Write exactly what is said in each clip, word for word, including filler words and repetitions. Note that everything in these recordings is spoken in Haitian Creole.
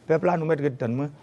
Pèp la, nou mèt ret tann mwen.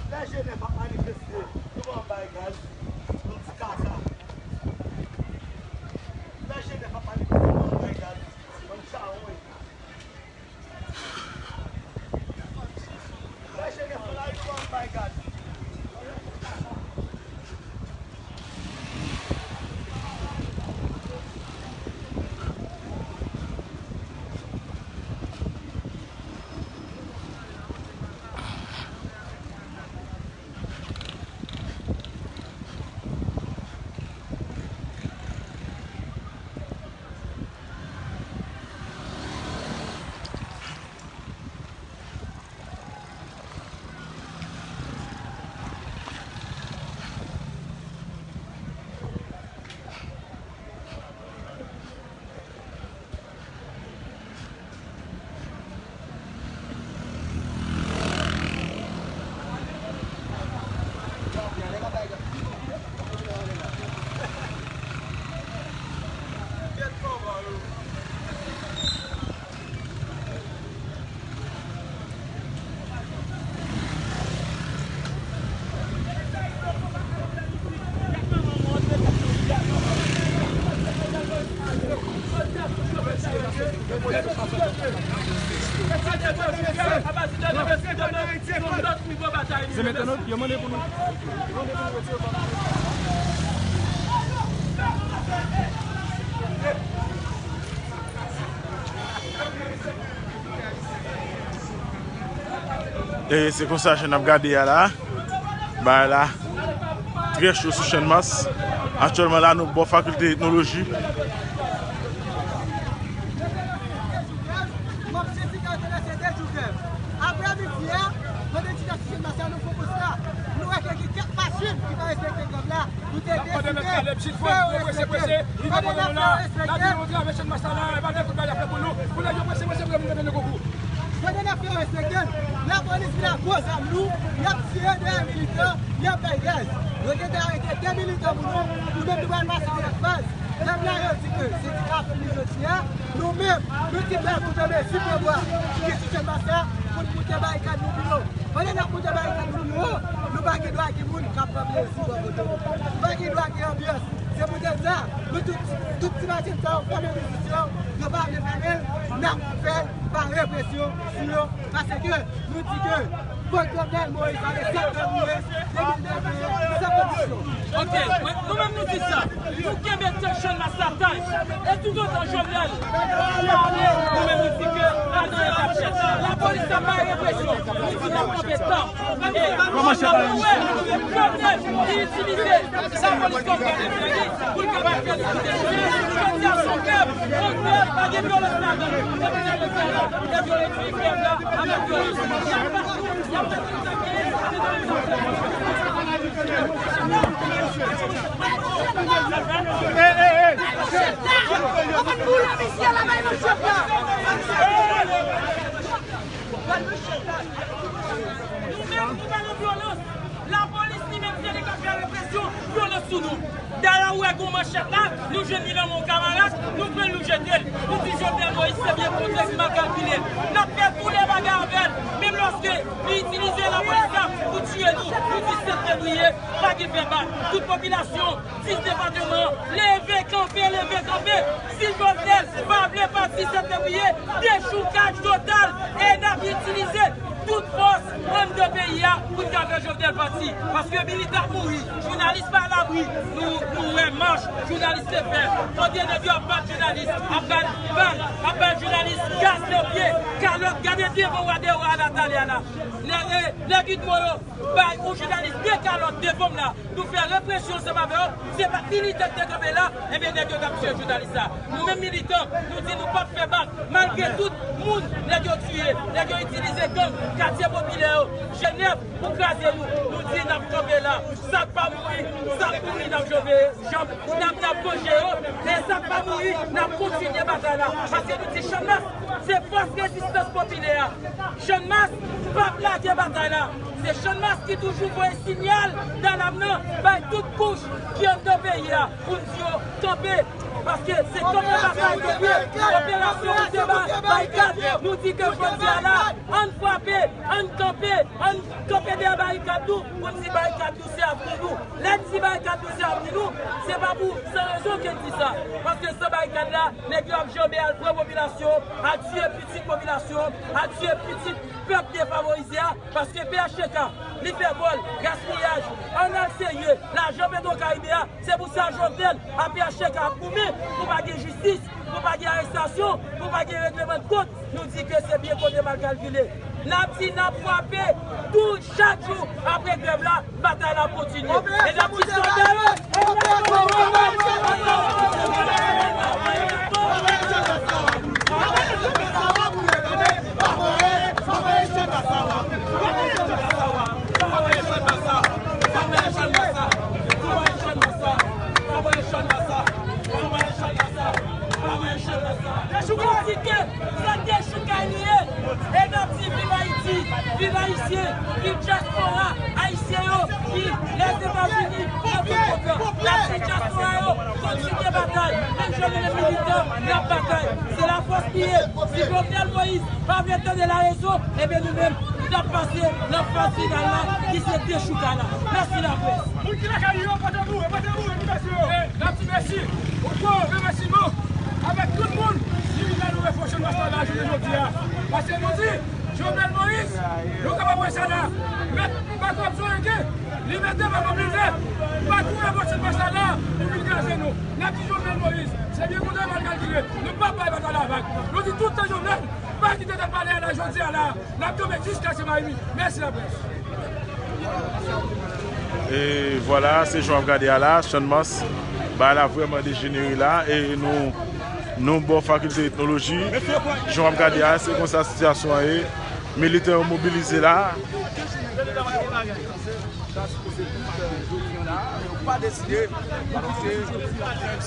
Lè jenès ap manifeste, nou pa bay gaz, nou ti kaka. Lè jenès ap manifeste, nou pa bay gaz, nou chawony. Se mentnan yo mande pou nou. E se konsa, jan n ap gade a la, bagay la trè cho sou Channmas. Aktyèlman la, nou bò fakilte etnoloji. Apre midi a, pandan n chita sou Channmas la, nou fè yon konsta. Nou wè ke gen kèk machin ki pa respekte grèv la. Nou te deside fè yo respekte. Pandan n ap fè yo respekte, pandan n ap fè yo respekte, lapolis vin ak gwo zam lou, y ap tiye dèyè militan, y ap bay gaz. Yo gentan arete de militan pou nou, nou menm nou pral pase nan baz. Pèp la yo di ke se ti ka fini jodi a, nou menm, nou di pèp pou tande si pran bwa ki sou Channmas la, pou n moute barikad nou pi wo. Pandan n ap moute barikad nou pi wo, nou pa gen dwa gen moun k ap pran plezi bò kote nou. Nou pa gen dwa gen anbyans. Se poutèt sa, nou tout, tout ti machin sa yo, fòme mizisyen yo, yo pa vle fèmen l, n ap fè l pa represyon sou yo, paske nou di ke Pwokirè Moyiz ale sèt fevriye de mil venteyen, san kondisyon. Ok, mwen, nou menm nou di sa. Nou kenbe tèt Channmas la taj. E toutotan Jovenel, nou menm nou di ke lajan ap fèt. Lapolis ap bay represyon. Nou di n ap Kòman chèf la? Li itilize lapolis kòm gad enfèmi pou l kapab fè li kite chèf. Jodi a, se yon pèp, yon pèp, pa gen vyolans ladan l. Se pou sa yo fè la, lè yo retire pèp la avèk vyolans. Y ap fè tout, y ap fè tout sa ki Hey, hey, hey! Chèf la! Ou konn boule misye la, bay nou chèf la! Nou menm, nou pa nan vyolans. Lapolis, li menm, se li k ap fè represyon, vyolans sou nou. Dayè, ou wè gon manchèt la, nou jwenn li nan men yon kamarad, nou pran l, nou jete l. Nou di Jovenel Moïse, se byen konte, li mal kalkile. N ap fè tou lè bagay avè l. Menm lòske li itilize lapolis la pou tiye nou, nou di sèt fevriye, pa gen fè bak. Tout popilasyon, sis depatman, leve kanpe, leve kanpe. Si Jovenel pa vle pati sèt fevriye, dechoukaj total, e n ap itilize tout fòs anndan peyi a pou n ka fè Jovenel pati. Paske militan ap mouri, jounalis pa alabri. Nou, nou wè mach jounalis te fè. Kote nèg yo ap bat jounalis, ap bat bal, ap bat jounalis gaz nan pye, kalòt, gade devan wa de wa a Natalia la. Nèg, eh, nèg Udmo yo bay yon jounalis de kalòt devan m la. Nou fè represyon ansanm avè yo. Se pa t militan ki te kanpe la, ebyen nèg yo t ap tiye jounalis la. Nou menm militan, nou di nou p ap fè bak. Malgre tout moun nèg yo tiye, nèg yo itilize gang, katye popilè yo, Jenèf pou kraze nou. Nou di n ap kanpe la. Sa k pa mouri, sa k mouri n ap janbe, janm, n ap, n ap vanje yo. E sa k pa mouri, n ap kontinye batay la. Paske nou di Channmas se fòs rezistans popilè a. Channmas p ap lage batay la. Se Channmas ki toujou voye sinyal dalam nan bay tout kouch ki anndan peyi a pou n di yo kanpe. Paske se kanpe batay nou ye. Operasyon Moute Ba-, Barikad, nou di ke jodi a la, ann frape, ann kanpe, ann kanpe dèyè barikad nou pou n di barikad nou se avni nou. Lè n di barikad nou se avni nou, se pa pou san rezon ke n di sa. Paske san barikad la, nèg yo ap janbe al pran popilasyon, al tiye pitit popilasyon, al tiye pitit pèp defavorize a, paske P H T K, li fè vòl, gaspiyaj, ann al serye, lajan Petwokaribe a, se pou sa Jovenel ak P H T K ap goumen pou pa gen jistis, pou pa gen arestasyon, pou pa gen regleman de kont. Nou di ke se byen konte mal kalkile. N ap di n ap frape tou chak jou apre grèv la, batay la ap kontinye. E n ap di sòlda yo, Dechouke! Sa dechoukay li ye. E n ap di viv Ayiti, viv Ayisyen, viv dyaspora ayisyen yo ki Lèzetazini nan tout kote. N ap di dyaspora yo kontinye batay. Menm jan nou menm militan, n ap batay. Se lafòs li ye. Si Jovenel Moïse pa vle tande larezon, ebyen nou menm, n ap pase nan faz final la, ki se dechoukay la. Mèsi laprès. Moun ki lakay yo, pote boure, pote boure pou mesye yo. N ap di mèsi. Yon gwo remèsiman avèk tout moun ki vin ba nou refò Channmas la jounen jodi a. Paske nou di, Jovenel Moïse, nou kapab wè sa la. Mèt Marco Abzo Enke, li mete Marco Blindé, pa kouri bò Channmas la pou vin kraze nou. N ap di Jovenel Moïse, se byen konte mal kalkile. Nou p ap bay batay la vag. Nou di tout tan Jovenel, pa kite tèt pale a la jodi a la. N ap kanpe jiskaske Mayimi. Mèsi laprès. E vwala, se jan w ap gade a la, Channmas, bagay la vrèman dejenere la, e nou, nou bò fakilte etnoloji, jan w ap gade a, se konsa sitiyasyon an ye, militan yo mobilize la. Sa sipoze tout, euh, jodi a la, yo pa deside, paske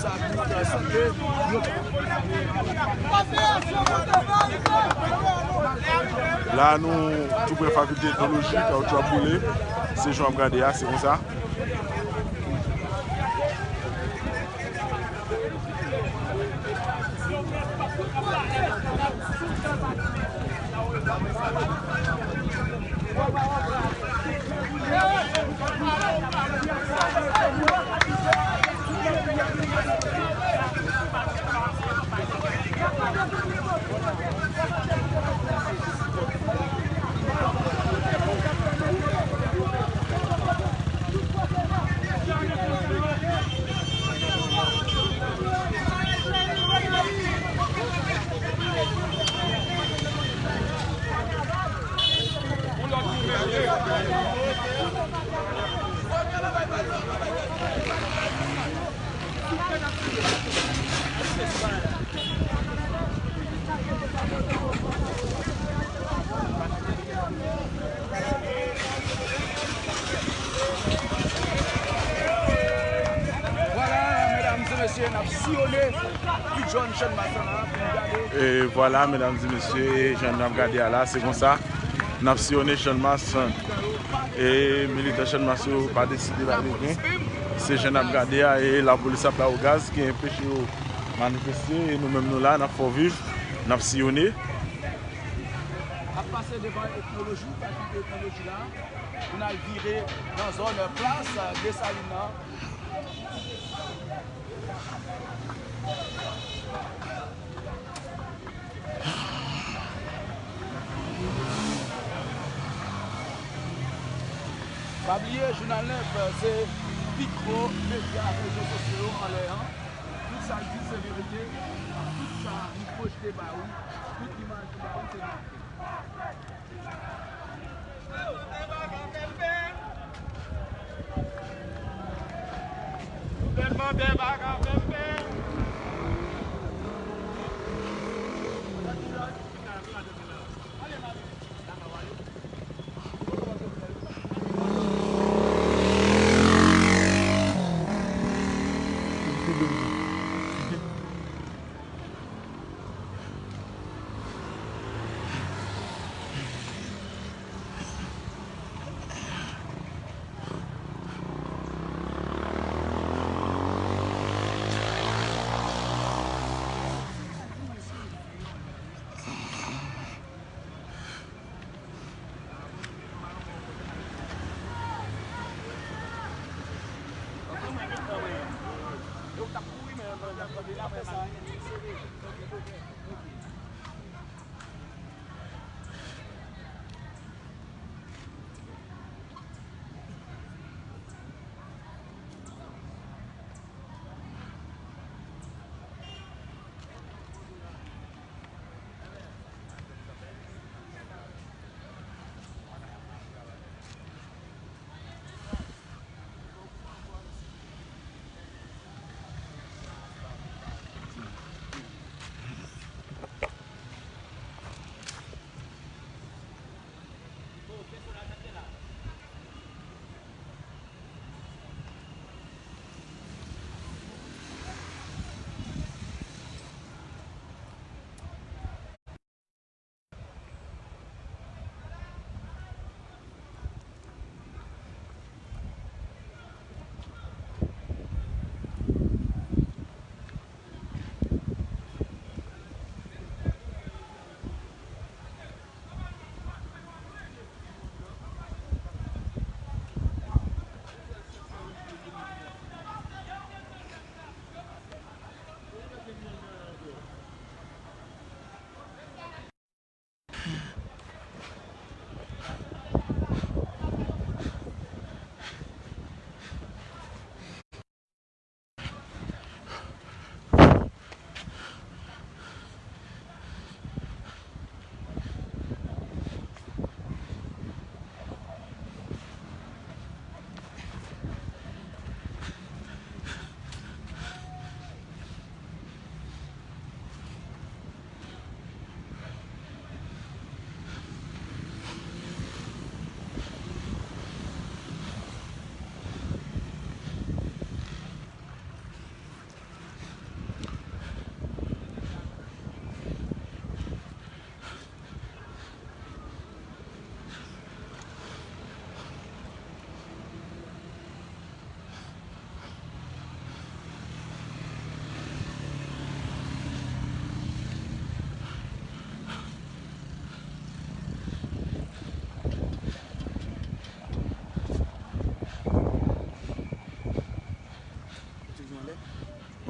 sa ki enterese yo. La, nou tou pre fakilte etnoloji, kawotchou ap boule. Se jan w ap gade a, se konsa. Vwala, medam e mesye, n ap siyone pi jòn Channmas la pou n gade. E vwala, medam e mesye, jan n ap gade a la, se konsa n ap siyone Channmas. E militan Channmas yo pa deside bay bouken. Se jan n ap gade a, e lapolis ap ba yo gaz ki enpeche yo manifeste. E nou menm nou la, n ap fè w viv, n ap siyone. N ap pase devan etnoloji, fakilte etnoloji la, pou n al vire nan zòn plas Desalin nan. Pa bliye, Jounal nèf se pi gwo medya rezo sosyo yo anlè an. Tout sa l di se verite. Tout sa nou pwojte ba ou, tout imaj nou ba ou se verite. Gouvènman bè pa ka fè pè.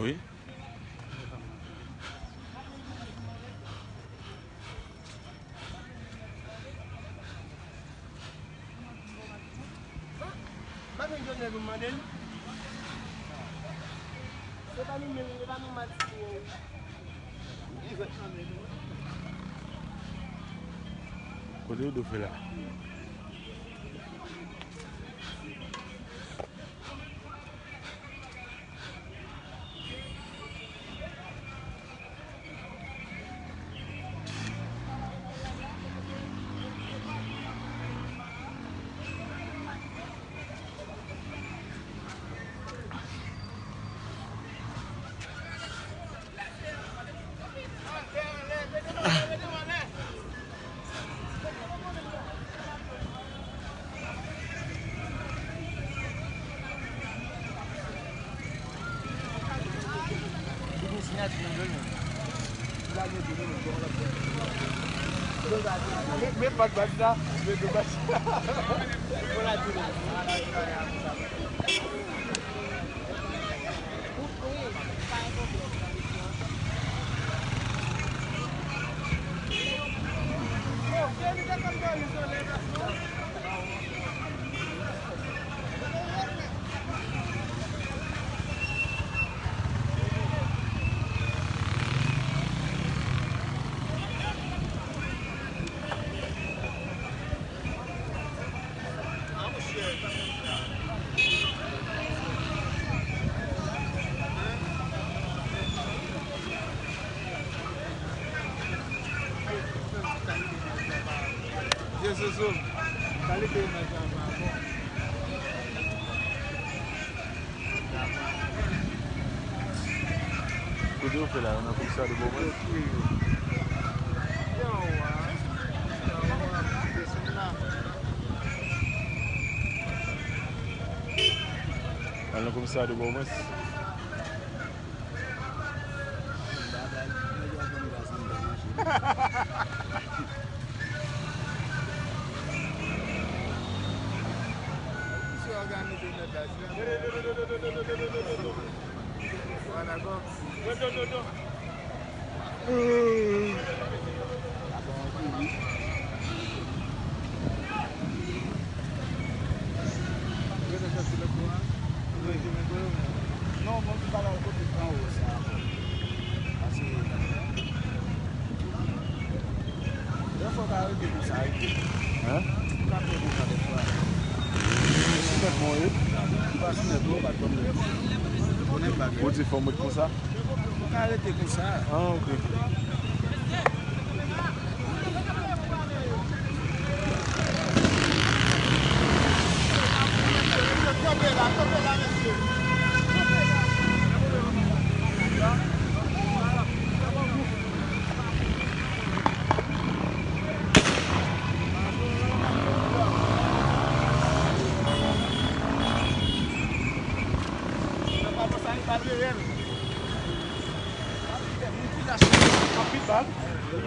Wi. M pa jwenn Jovenel pou m mande l. Se pa nou menm, se pa nou mal si nou. Kote yo do fè la? Men bat bat la, men do bat la. Jesoso, kalite imaj la pa bon. Kote yo fè la, yo nan komisarya de Pòtoprens? Al nan komisarya de Pòtoprens. Misye òganize nèt la, si la. Wala, go. Non, bon, se pa la kote anwo sa ankò. Paske, dèfwa w ka rete konsa, rete. Hein? Ou ka fè konsa dèfwa. Sou nèt mwen ye. Ou pa sou nèt, ou pa t konn nèt. Ou nèt pa gen. Ou di fò m ret konsa? Ou ka rete konsa. Ah, ok.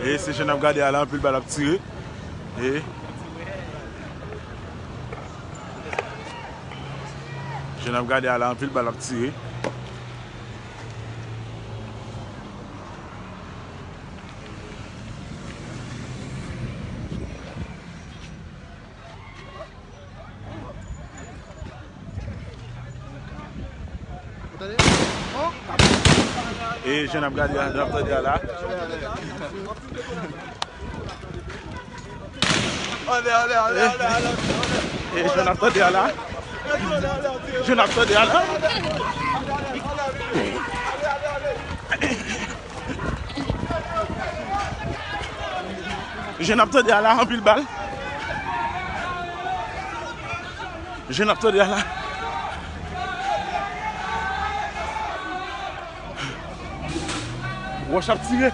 E se jan n ap gade a la, anpil bal ap tire. E jan n ap gade a la, anpil bal ap tire. E jan n ap gade a, jan n ap tande a la. E jan n ap tande a la. Jan n ap tande a la. Jan n ap tande a la, anpil bal. Jan n ap tande a la. Wòch ap tire.